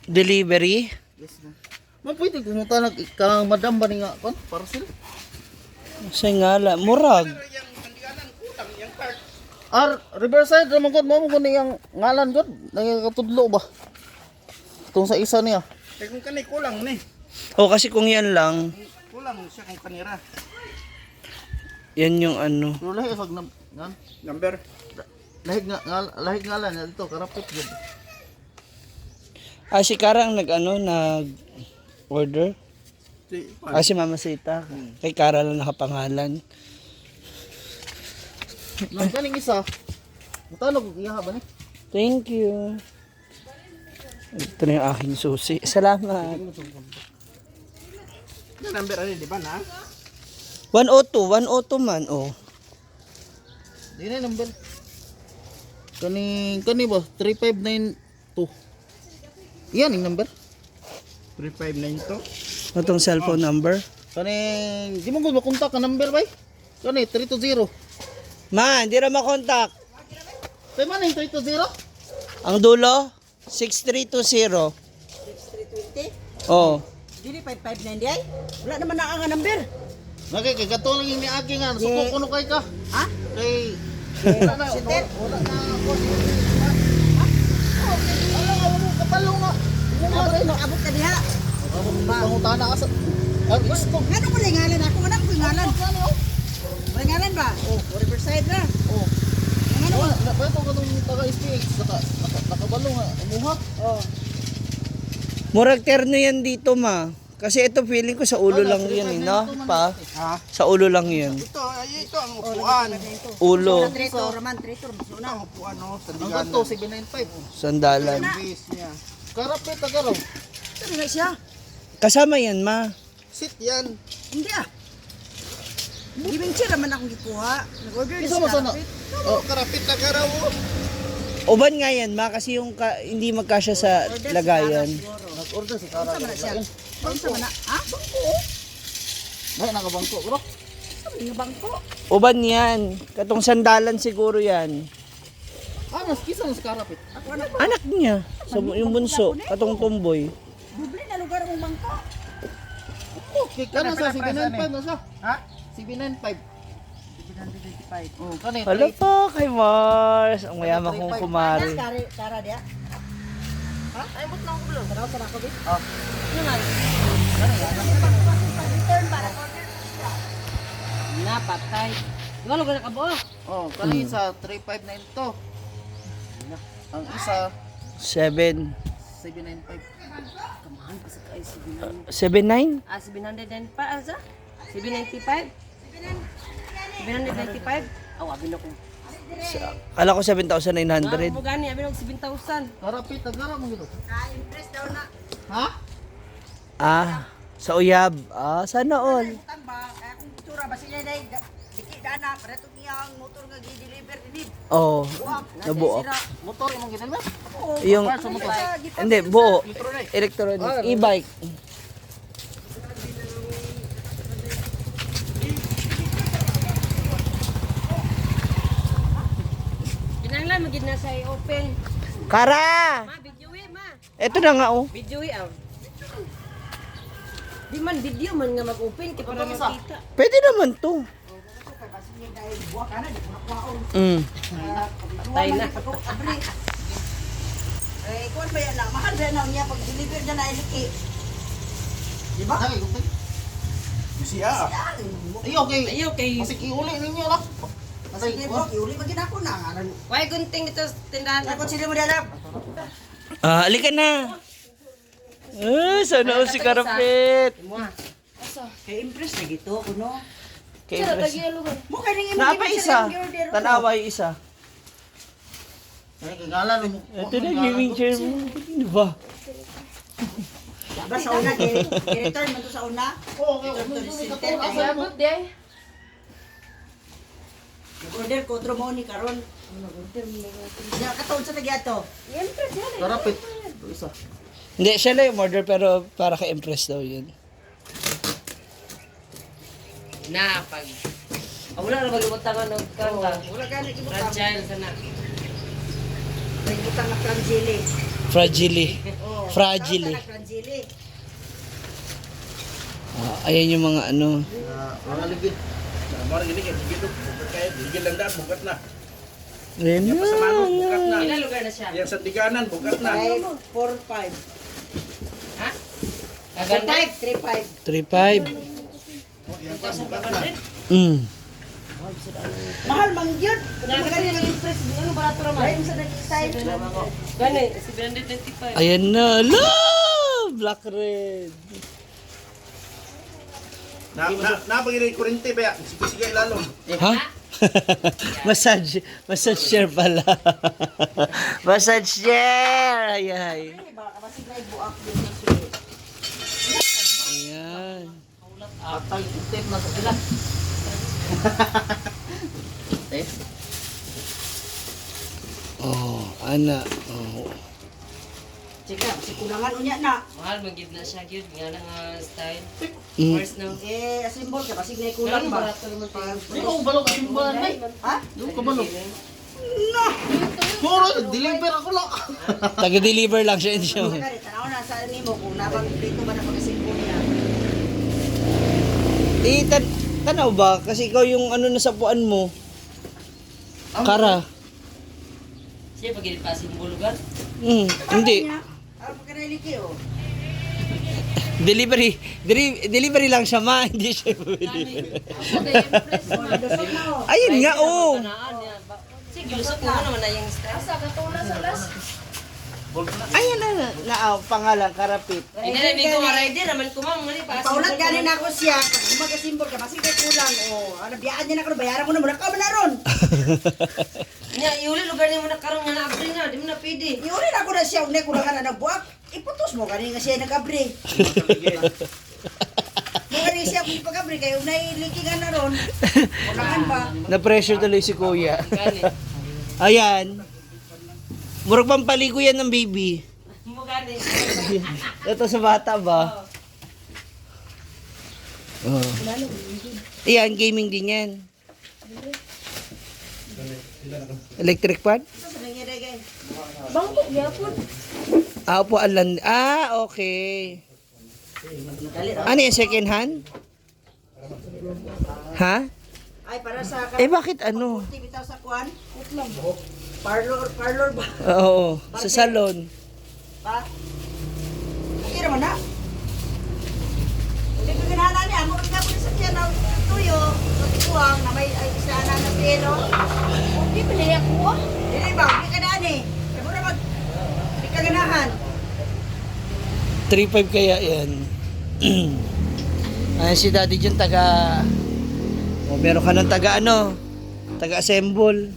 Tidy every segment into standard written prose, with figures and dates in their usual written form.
Delivery? Yes, ma'am. Ma'am, pwede kumuta nag ka madam ba ni nga kon parcel? Sa ngala, murag. Ar Riverside ra man gud mo mo ni ang ngalan gud nagkatudlo ba? Itong sa isa niya. Kaya kung kani kulang ni. O kasi kung yan lang, Kulang siya kung kanira. yan yung ano. Pero lahi pag ngan Number. lahi nga lahi ngalan niya dito karapit gud. Ah, si Kara ang nag ano, nag order. Si Ah, si Mama Sita. Kay Kara lang nakapangalan. Nang kaning isa. Mutanog iya ba ni? Thank you. Ito na yung aking susi. Salamat. Na number ani di ba na? 102, 102 man, oh. Di na number. Kaning kani ba 3592. Iyan yung number. 3592. Itong cellphone number. Kaning di mo gud makontak ang number bay. Kani 320. Ma, hindi ra makontak. Kay man yung 320? Ang dulo, 6320. 6320? Oh. Dili 559 di ay? Wala naman na ang number. Nagay kay kato lang yung niagi nga suko kuno kay ka. Ha? Kay wala na wala na ako. Ala nga mo kapalo nga. Mo nga Abot, rin. abot ka diha. Pangutana ka sa ang isto. Ngano ko lang ngalan ako, wala ko ngalan. Wala ngalan ba? Oh, Riverside ra. Oh. Ngano Wala na pa ko katong taga SPH naka nakabalo nga umuha. Oh. Murag terno yan dito, ma. Kasi ito feeling ko sa ulo lang yan, eh, no? Pa? Ha? Sa ulo lang yan. Ito ay ito ang upuan. Ulo, Trito raman, trito Ito raman. ang upuan no, Ang sandigan. kato 795. sandalan. Base niya. Karapit ta raw. Ano na siya? Kasama yan, ma. Sit yan. Hindi ah. Giving chair raman akong gikuha. Nag-order Isa mo sana. Oh, karapit na karaw. Oh. Uban nga yan, ma, kasi yung hindi magkasya sa lagayan. Nag-order si Kara. Unsa man na siya? Unsa man na? Ha? Bangko. Dai nakabangko bro. Unsa man nga bangko? Uban yan. Katong sandalan siguro yan. Ah, mas kisa na si Karapit. Ako na. Anak niya. So, yung bunso, katong tomboy. Doble na lugar mong bangko. Okay, kana sa 795 na siya. Ha? 795. 795. Oh, kani. Hello po kay Mars. Ang mayaman kong kumari. Kare, kara dia. Ha? Ay, mut na ako blue. Tanaw sa nako, bi. Oh. Ano nga? Return ba? Nag-order siya. Na, patay. Di ba lugar na kabuo? Oh, kani sa 3592. Ang isa 7. 795. Kamahan pa sa kayo, 7 7-9? Ah, 795, ah, sa? 795? 795? Aw, abi na ko. Kala ko 7,900. Ah, mo gani, abi na ko 7,000. Karapit tagara mo gito. Ka-impress daw na. Ha? Ah, sa uyab. Ah, sana all. Utang ba? Kaya kung tsura ba sila day diki dana para to niya ang motor nga gi-deliver dinhi. Oh, nabuo. Motor imong ginalman? Yung, hindi, buo. Electronic. E-bike. Kinahanglan magid na sa open. Kara! Ma, video eh, ma. Ito na nga, oh. Video eh, aw. Di man video man nga mag-open kay para makita. Pwede naman to. Mm. Patay na. Eh, kuan ba yan na? Mahal ba yan na niya pag deliver niya na iliki? Di ba? Ay, okay. Siya. Ay, okay. Ayaw kay Masik iuli ninyo lah. Sige bro, iuli ba gid ako na ngalan. Why gunting dito sa tindahan? Ako sila mo dala. Ah, alika na. Ah, sana all si Karapit. Kay impress na gito kuno. Kay Impress. Mo kay ning imong Napa isa. Tanawa yung isa. Ay, kay ngalan mo. Ito na, gaming chair mo. Di ba? Ba sa una kay return man to sa una. Oh, okay. Return to the center kay Nag-order ko otro mo ni karon. Nag-order mo. Ya kataon sa nagyato. Karapit. Isa. Hindi, siya lang yung order pero para kay Impress daw yun. Na pag Ah, wala na magibutangan og kan ba? Wala gani ibutang. Fragile sana. Ibutang na frangili. Fragile. Oh. Fragile eh. Fragile. Ah, ayan yung mga ano. Mga ligid. Mara gini kay ligid bukat kay ligid lang daan bukat na. Ayan na. Pasamanos bukat na. Ilang lugar na siya? Yang sa Tiganan bukat na. 5, 4, 5. Ha? Kaganda. 5, 3, 5. 3.5. 1,500? Mahal mang yun. Nagkakaroon ng impress. Ano barato naman? Ay, sa nag-style. Gani, 725. Ayan na. Ala! Black red. Na na na pagiri kurente ba ya? Sige sige ilalom. Ha? Massage, massage chair pala. Massage chair! Ay, ay. Baka kasi may buak din sa sulit. Ayan. Atay, tape na sa sila. Tape? Oh, ana. Oh. Chika, si kulangan unya na. Mahal, magid na siya, gyud. Nga na nga style. First no. Eh, asimbol ka, basig na kulang Ano ba? barato naman tayo? Di ko balog ang simbahan na eh. Ha? Di ko balog. Na! Puro, deliver ako lang. Taga-deliver lang siya. Hindi siya. Kaya, tanaw na sa nimo kung nabang dito ba na pagkasimbol niya. Eh, tanaw ba? Kasi ikaw yung ano nasa puan mo. Kara. Siya, pag pa simbol lugar. Hindi. Aron pa kanaliki oh. Delivery. Delivery lang siya, ma. Hindi siya bumili. Oh, lusot na oh. Ayun nga, oh. Tanaan niya. Sige, lusot mo naman na yung style. Asa, katula sa last. Ayun na, na, na oh, pangalan, Karapit. Hindi na, ko nga rider naman kumang. Mali pa. Paulat gani na ako siya, kung magkasimbol ka, basig kay kulang oh. Ano biyaan niya na karon, bayaran ko na muna ka man na ron. Nya, iuli lugar niya mo na karong nga na-abri na. Di mo na pwede. Iuli na ko na siya, unay kulangan na nagbuak. Iputos mo gani nga siya nag-abri. Mo gani siya kung pag-abri kay unay likingan na ron. Kulangan ba? Na-pressure tuloy si kuya. Gani. Ayan. Murag pampaligo yan ng baby. Mo gani. Ito sa bata ba? Oh. Iyan, gaming din yan. Electric fan? Ito sa nangyari kay. Bangko, gyapon. Ah, upuan lang. Ah, okay. Ano yan, second hand? Ha? Ay para sa Eh, bakit ano? bitaw sa kuan. Parlor, parlor ba? Oo, sa salon. Pa? Okay naman na. Hindi ko ganahan niya. Amo rin ako sa tiyan ng tuyo. Sa tikuang na may ay, isa na na pelo. Hindi pa niya kuha. Dili ba? Hindi ka naan eh. Kaya na mag... Hindi ka ganahan. 3.5 kaya yan. Ayan si Daddy dyan, taga... Oh, meron ka ng taga ano? Taga assemble.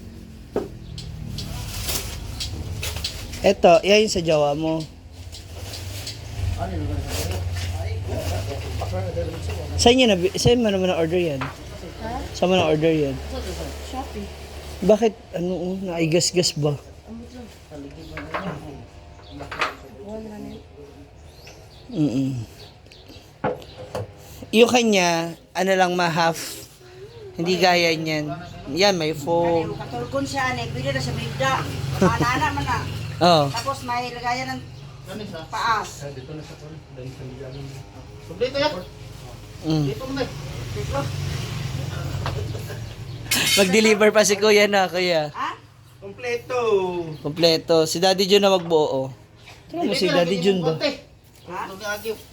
Eto, yan yung sa jawa mo. Saan niya na, saan mo naman na-order yan? Saan mo na-order yan? Shopee. Bakit, ano, oh, naigas-gas ba? Mm. Yung kanya, ano lang ma half. Hindi gaya niyan. Yan, may foam. Kani, katulgon siya ani. Pwede na siya bigda. Maana man na. Oh. Tapos may lagayan ng Gani siya. paa. Kompleto yan. Dito mo na. Mag-deliver pa si kuya na, kuya. Ha? Kompleto. Kompleto. Si Daddy Jun na magbuo. Oh. Tara mo si Daddy Jun ba? Ha?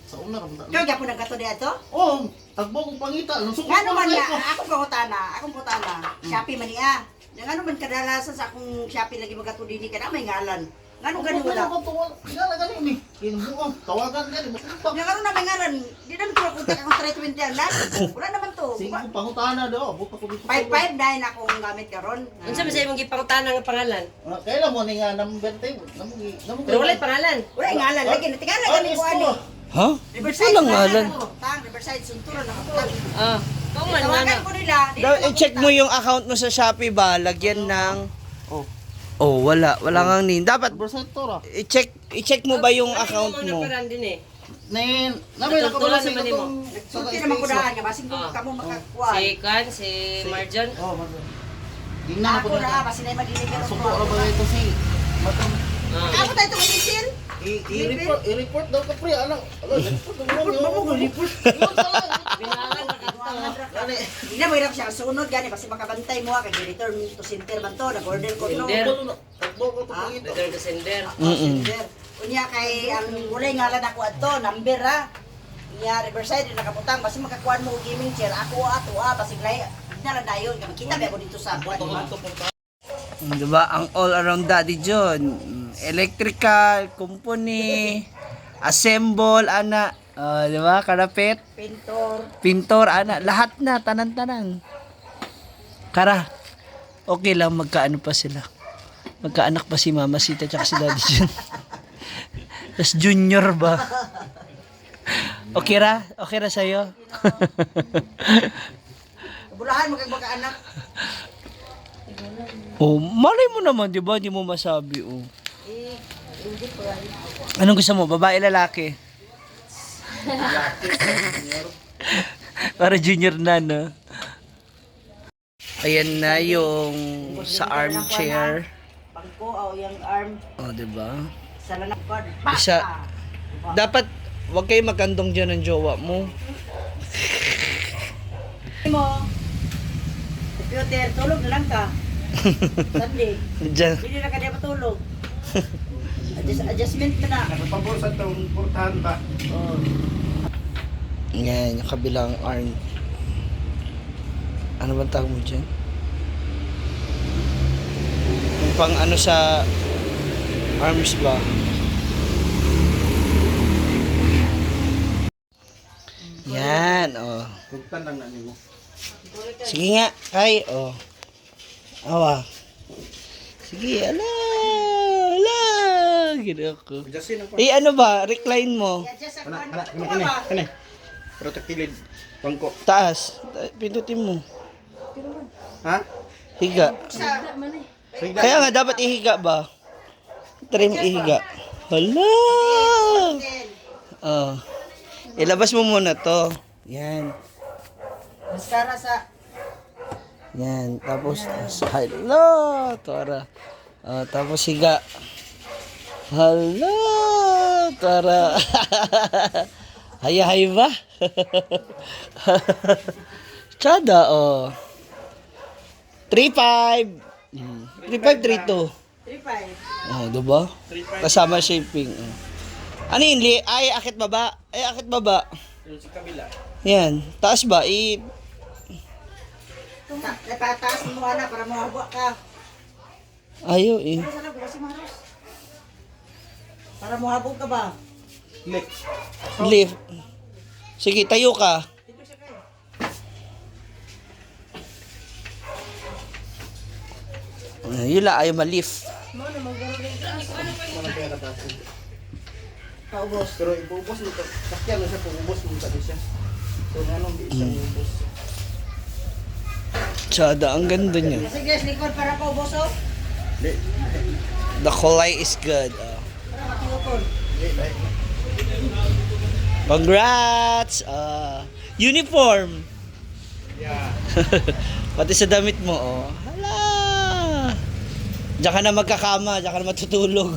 Sa una ramda. Ikaw gyapon ang kato dito? Oh, tagbo kong pangita. Lusok Nga naman na, akong pangutana, akong pangutana, Shopee man niya. Nga naman kadalasan sa akong Shopee lagi magatudini ka na may ngalan. Nga nung gani wala. Wala gani ni. Kinubuang tawagan gani masumpang. Nga karon na may ngalan, di naman ko kontak akong 320 ang lan. Wala naman to. Sige pangutana daw, abot ako dito. 55 dahil akong gamit karon. Unsa man sa imong gipangutana nga pangalan? Ah, kailan mo ni nga number tayo? Namo namo. Pero walay pangalan. Wala yung ngalan lagi na tingala gani ko ani. Ha? Riverside. Walang ngalan. Tang Riverside sunturan na kaputang. Ah, kung man nga na. Tawagan ko nila. di Daw, nila i-check mo yung account mo sa Shopee ba? Lagyan ng... Oh. Oh, wala. Wala kang name. Dapat Number sa to ra. i-check mo ba yung account Ano mo? yung mga din eh. Nen, namay nakabalo Natultulan sa naman nimo. itong Sulti naman ko daan nga basing Ah. kamo makakuan. Si Kan, si Marjan. Oh, man. Tingnan Ako ko na na. basin ay madiligan Suko ra ba ito si Matong Ah. Ako tayo tumisil. I-report, i-report daw ka pre, anak. Ala, report daw mo, report. Gani. Hindi na mo hirap siya sunod gani basta makabantay mo ha kay return to center man to nag-order ko no. Sender. Takbo ko to pangita. Return to sender. Sender. Unya kay ang walay ngalan ako adto number ha. Unya Riverside nakabutang basta makakuan mo og gaming chair ako ato ah basig lay na lang dayon kay makita ba ako dito sa kuan, di ba? Diba? Ang all-around Daddy John. Electrical, company, assemble, ana. Oh, diba? Karapet, Pintor. pintor, ana. Lahat na, tanan-tanan. Kara, okay lang magkaano pa sila. Magkaanak pa si Mama Sita tsaka si Daddy John. Tapos junior ba? Okay ra? Okay ra sa'yo? Bulahan mo kag anak. Oh, malay mo naman, di ba? Hindi mo masabi, oh. Eh, hindi ko yan. Anong gusto mo? Babae, lalaki? Para junior na, no? Ayan na yung sa armchair. Bangko o yung arm Oh, di ba? sa lanak ko. Isa. Dapat wag kayo magkandong dyan ng jowa mo. Mo. Computer, tulog na lang ka. Sunday. Diyan. Hindi na ka di matulog. Adjustment na na. Pabor sa taong portahan ba? Oh. Yan, yung kabilang arm. Ano bang tawag mo dyan? Yung pang ano sa arms ba? Yan, oh. Tugtan lang na nimo. Sige nga, kay, oh. Awa. Sige, ala, ala. Ginawa ko. Adjustin ang Eh, ano ba? Recline mo. I-adjust sa Kana, kuan. kana, Ito kani, ba? kani. Pero takilid bangko. Taas. Pindutin mo. Ha? Higa. Sa Rigda. Kaya nga, dapat ihiga ba? Try mo ihiga. Hala! Oh. Ilabas mo muna to. Yan. Mascara sa Yan. Tapos, hala! Tara. Oh, tapos higa. Hala! Tara. Hayahay ba? Tsada, oh. 3-5. 3-5, 3-2. 3-5. Oh, diba? Kasama shaping. Oh. Ano yun, Li? Ay, akit baba. Ay, akit baba. Yung sa kabila. Yan. Taas ba? I... Napataas mo ana para mohabwa ka. Ayaw eh. Ano sa lang kasi maros? Para mohabog ka ba? Lick. Lift. Sige, tayo ka. Dito siya kayo. Yun lang, ayaw ma-lift. Paubos. Pero ibuubos mo to. Sakyan mo siya, pububos mo sa siya. So anong di siya ubos? Tsada, ang ganda niya. Kasi guys, likod para paubos oh. Di. The kulay is good. Oh. Para makiukon. Di, dai. Congrats! Ah, uniform! Yeah. Pati sa damit mo, oh. Hala! Diyan ka na magkakama, diyan ka na matutulog.